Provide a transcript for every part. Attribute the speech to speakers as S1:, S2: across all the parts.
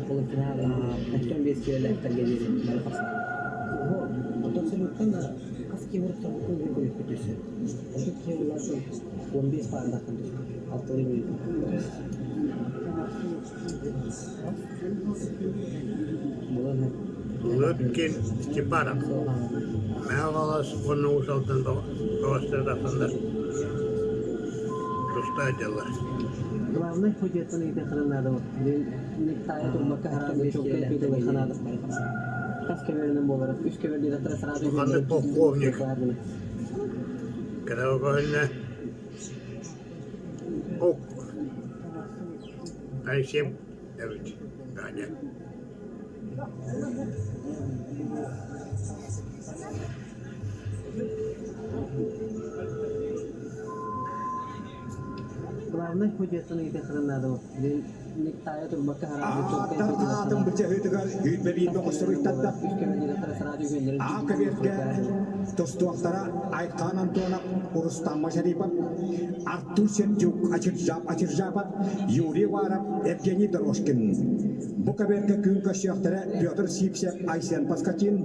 S1: Полуфинал 15 киилэлээхтэргэ диэри бары хапсаллар. Оттон салюттан хас киһи уруттарбыккын көрүөхпүт өссө. 30 киһи улаатан 15 паарадахтан түспүт. Алталыы мүнүүтэ. Булан
S2: Лыткин Степанов, Мэҥэ Хаҥалас уонна Уус Алдан бөҕөстөрө тахсаннар туста сылдьаллар.
S1: Главное, худьяттан ыйытыаххытын наада Таайа турбакка сразу чуолкай ыйытыылыахха наада. Хас көбүөрүнэн буолара? Үс көбүөр диэтэхтэрэ сразу
S2: Ханнык полковник кыра көһүннэ Ок Алексей эбит Ганя
S1: Главное, худьяттан ыйытыаххытын наада
S3: Ааттар аатын бычаһыытыгар 21 оҕустуруйтарда. Аа көбүөргэ тустуохтара Айхан Антонов, Рустам Машарипов, Артур Сердюк, Ачиржап Ачиржапов, Юрий Варов, Евгений Дорожкин. Бу көбүөргэ күн көрсүөхтэрэ Петр Сивцев, Айсен Поскачин,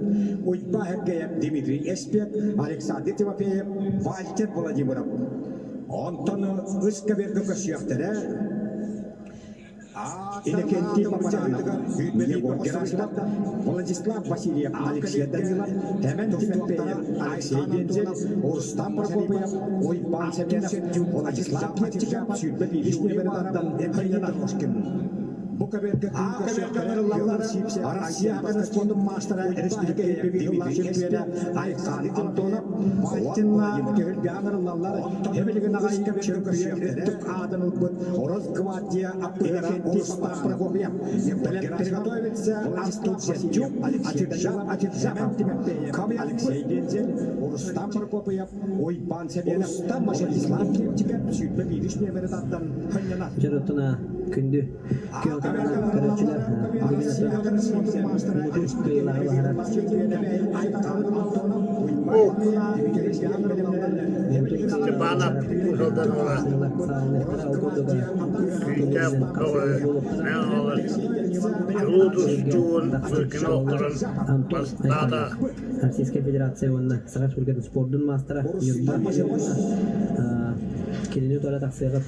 S3: Уйба Эргеев, Дмитрий Эспек, Александр Тимофеев, Вальтер Владимиров. Онтон үс көбүөргэ көрсүөхтэрэ Иннокентий Папананов, Егор Герасимов, Владислав Васильев, Алексей Данилов, Тэмэн Тимофеев, Алексей Вензель, Рустам Прокопьев, Уйбаан Семенов, Владислав Киевчиков, 21 нүөмэри тардан Евгений Дорожкин. Бу көбүөргэ күн көрсүөхтэрэ Россия спортун маастара республика Дмитрий чемпиона Айхан Антонов, Мартинна түһүлгэҕэ ыҥырыллаллар. Эбилигин аҕай чемпион үрдүк аатын ылбыт Росгвардия аппыһара Рустам Прокопьев. Приготовиться Артур Сердюк, Атиржан Атиржанов, Алексей Вензель, Рустам Прокопьев, Уйбан Семенов, Владислав Киевчиков 21 нүөмэри тардан ханньана.
S1: Дьонуттан күндү көрөөччүлэр билигин кыайыылааҕы баһарар
S2: Степанов Уус Алдан Күүстээх бөҕө Мэҥэ Хаҥалас чулуу тустуугун Лыткин олохторун бастаата.
S1: Российскай Федерация уонна Саха Республикатын спордун маастара Ньурба кинини утары тахсыаҕа.